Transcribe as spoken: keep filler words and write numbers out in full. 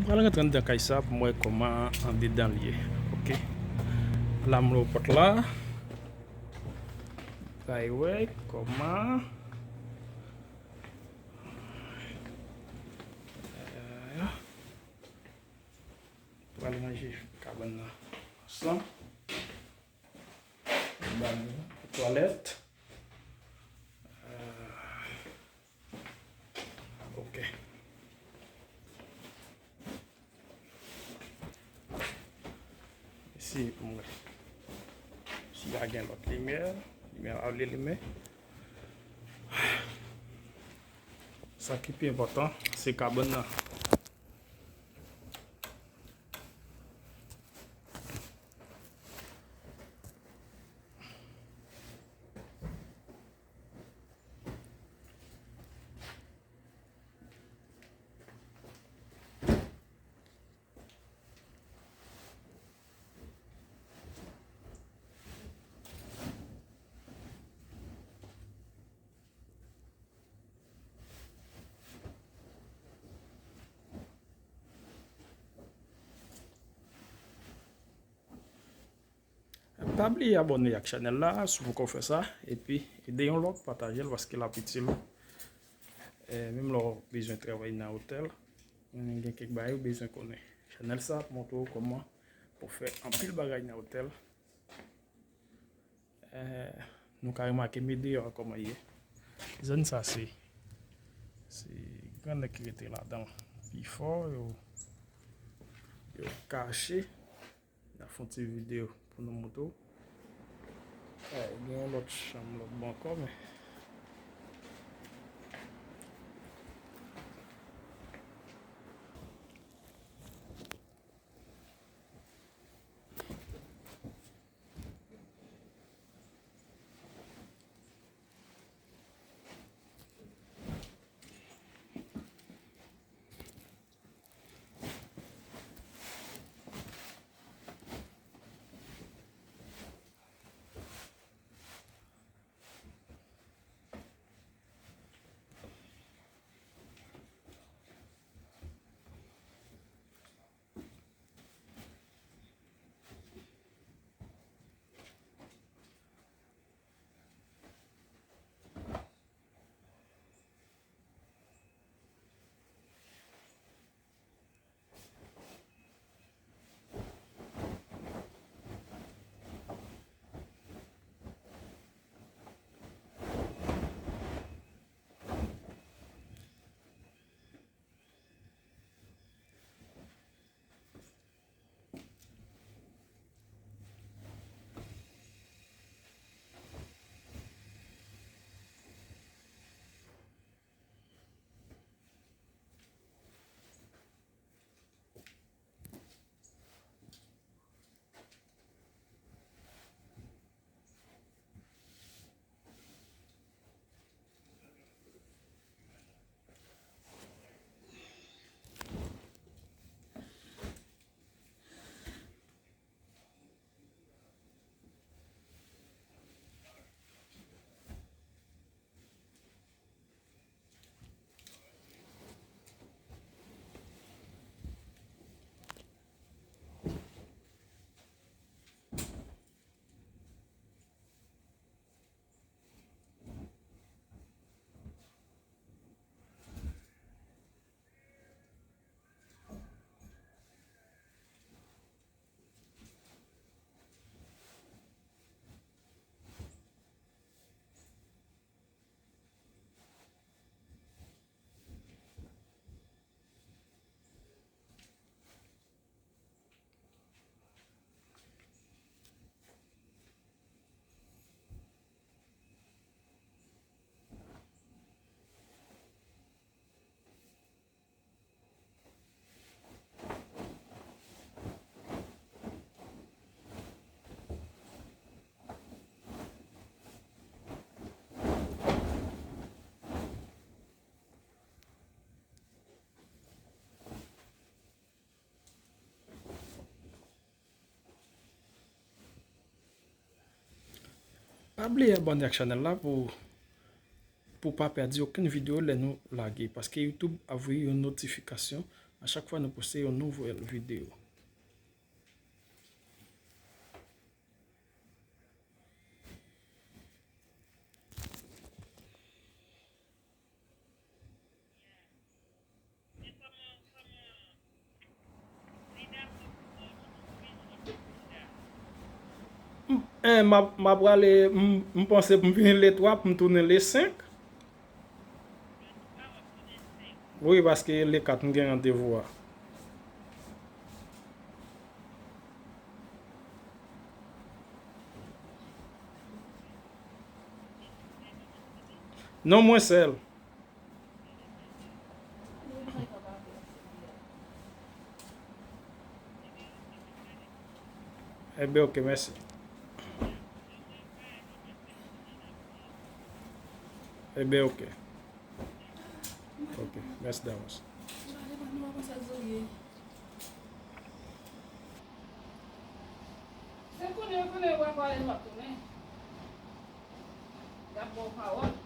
Mwen pral rantre anndan kay sa pou m wè kòman andedan l ye. Ok. La m louvri pòt la. Bay wè kòman. Pral ranje kabann nan ansanm. Ban nou twalèt. Euh, ok. Eseye pou m wè si pa gen lòt limyè. Limyè a li limen. Sa ki pi enpòtan, se kabann nan. Pa bliye abòne ak chanèl la si w poko fè sa, epi ede yon lòt pataje l paske l ap itil ou. Eh, menm lè w bezwen travay nan otèl, gen kèk bagay ou bezwen konnen. Chanèl sa ap montre w kòman pou fè anpil bagay nan otèl. Eh, nou ka remake medeyò a kòman ye. Zòn sa se, se gran nèg ki rete ladan l. Pifò yo, yo kache. N a fè yon ti videyo pou nou montre w. Eh, gen yon lòt chanm lòt bò ankò, men Pa bliye abòne ak chanèl la pou, pou pa pèdi okenn videyo lè nou lage, paske YouTube ap voye yon notifikasyon A chak fwa nou poste yon nouvèl videyo. M, eh, m ap, m ap prale, m, m panse pou m vini le twa, pou m tounen le senk. Wi, paske le kat m gen randevou a. Non, mwen sèl. Enben, oke, mèsi. Enben, oke. Oke, mèsi davans. Se konnen, konnen, w ap pale, w ap tounen. Y ap ba w pawòl.